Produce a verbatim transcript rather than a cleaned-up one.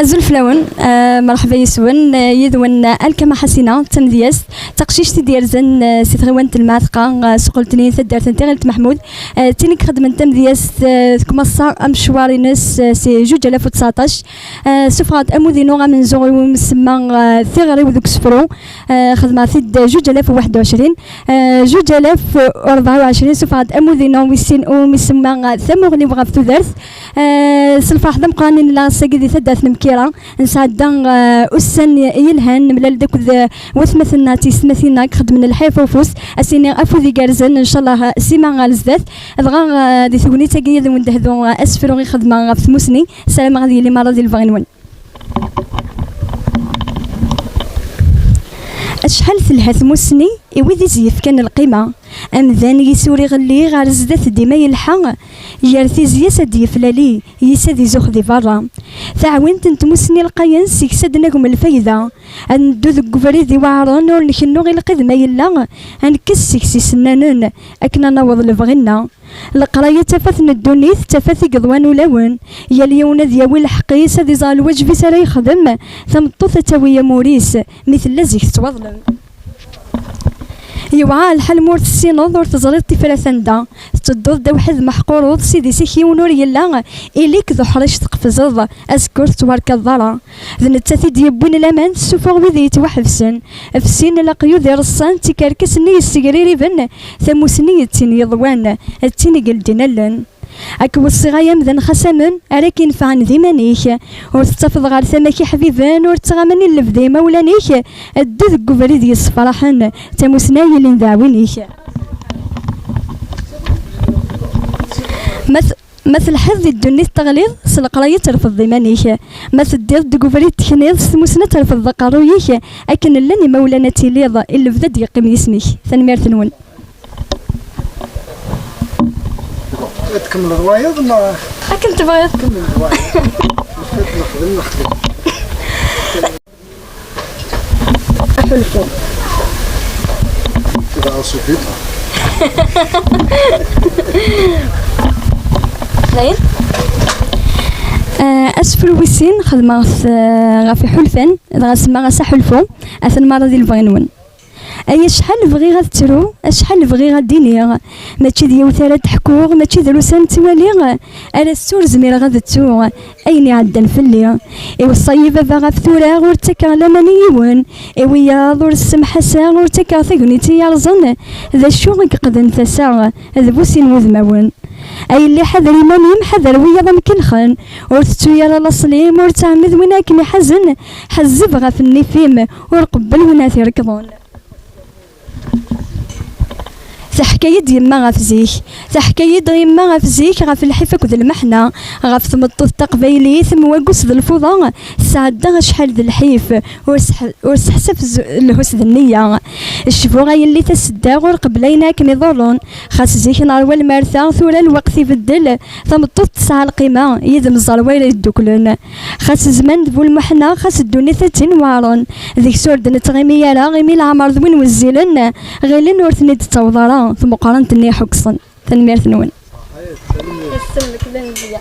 Azul fell-awen, eh, merḥba yes-wen, eh, yid-wen, eh, Alkama Ḥasina, d tamedyazt, d taqcict i d-yerzan, eh, si tɣiwant n Lmeɛteqqa, eh, suq n letniyen, taddart n Tiɣilt Meḥmud. Eh, d tin i ixedmen tamedyazt, eh, tkumaṣṣa amecwar-ines, eh, si zuǧ alaf u tseɛṭac. Eh, suffɣeɣ-d amud-inu amenzu iwumi semma, eh, Tiɣri-w deg usefru. Eh, xedmeɣ-t-id zuǧ alaf u waḥed u ɛecrin. Eh, zuǧ alaf u rebɛa u ɛecrin, suffɣeɣ-d amud-inu wis sin iwumi semma, eh, Tamuɣli-w ɣef tudert. Eh, s lferḥ d ameqqran i nella ass-agi di taddart n Mkira. Nesɛedda, eh, ussan yelhan, nemlal-d akked, eh, watmaten-nneɣ d teysetmatin-nneɣ i ixeddmen lḥif ufus. Ad s-iniɣ afud igerrzen, ncallah, sima ɣer zdat. Dɣa, eh, di tegnit-agi ad wen-d-hdu, eh, asefru i xedmeɣ ɣef tmusni. Ssarameɣ ad yili merra di lebɣi-nwen. Acḥal telha tmusni i wid i s-yefkan lqima. Amdan yis ur iɣelli, ɣer zdat dima yelḥa, gar tizya-s ad d-yeflali, yis ad izux di berra. Taɛwint n tmusni lqayen seg-s ad d-nagem lfayda. Ad neddu deg ubrid iweɛren, ur nkennu i lqid ma yella, ad nekkes seg-s isennanen akken ad naweḍ lebɣi-nneɣ. Leqraya d tafat n ddunit, d tafat i yeḍwan ulawen. Yal yiwen ad yawi lḥeqq-is, ad iẓer lwaǧeb-is ara yexdem. Tameṭṭut ad tawi amur-is, mi tella zik tettwaḍlem. Yewɛer lḥal ma ur tessineḍ, ur teẓriḍ tifrat anda. Tettedduḍ-d awḥed meḥqureḍ, s idis-ik yiwen ur yella, ili-k d uḥric tqefzeḍ, azekka ur tettwarkaḍeḍ ara. D nettat i d-yewwin laman, tessufuɣ wid yettwaḥebsen. F sin leqyud ireṣṣan, d tikerkas-nni yessegririben, tamusni d tin yeḍwan, d tin i yeldin allen. Ad k-weṣṣiɣ ay amdan xas amen, ara k-inefɛen d iman-ik. Ur tettafeḍ ɣer tama-k iḥbiben, ur ttɣaman i lebda imawlan-ik, ddu deg ubrid yessefraḥen, tamusni ad yilin d aɛwin-ik. Ma t-, ma telḥiḍ di ddunit teɣliḍ, s leqraya terfeḍ iman-ik. Ma teddiḍ deg ubrid tekniḍ, s tmusni ad terfeḍ aqerruy-ik, akken llan imawlan ad tiliḍ, i lebda ad d-yeqqim yisem-ik. Tanemmirt-nwen. Ad tkemmleḍ wayeḍ neɣ? Akken tebɣiḍ. Kemmel wayeḍ. Ad nexdem, nexdem. Aḥulfu. Tebɣa subit. Dayen? Eh, asefru wis sin xedmeɣ-t, eh, ɣef iḥulfan, dɣa semmaɣ-as aḥulfu, atan merra di lebɣi-nwen. Ay acḥal bɣiɣ ad ttruɣ, acḥal bɣiɣ ad d-iniɣ. Mačči d yiwet ara d-ḥkuɣ, mačči drus ara ttwaliɣ, ala s ur zmireɣ ad ttuɣ ayen iɛeddan fell-i. Iweṣṣa-yi baba ɣef tura, ur ttakeɣ laman i yiwen. I wiyaḍ ur ssemḥaseɣ, ur ttakeɣ tagnit i yerẓen. D acu i yeqden tasa d bu sin wudmawen. A yelli, ḥader iman-im, ḥader wiyaḍ am kelxen. Ur tettu ara laṣel-im, ur ttɛemmid win akken iḥazen. Ḥezzeb ɣef nnif-im, ur qebbel win ara t-irekḍen. Teḥka-yi-d yemma ɣef zik. Teḥka-yi-d yemma ɣef zik, ɣef lḥif akked lmeḥna, ɣef tmeṭṭut taqbaylit, m waggus d lfuḍa, tesɛedda acḥal d lḥif, ur seḥ-, ur seḥsaf z-, lhus d nniya. Cbu a yelli tasedda, ur qebbel ayen akken iḍurren. Xas zik nerwa lmerta, tura lweqt ibeddel, tameṭṭut tesɛa lqima, yid-m ẓer wayra yedduklen. Xas zzman d bu lmuḥna, xas ddunit ad tin-weɛren. Deg-s ur d-nettɣimi ara, imi leɛmer d win wezzilen, ɣilen ur ten-id-tettaweḍ ara tmeqqrant-nni iḥukksen. Tanemmirt-nwen. Isem-ik d anebya.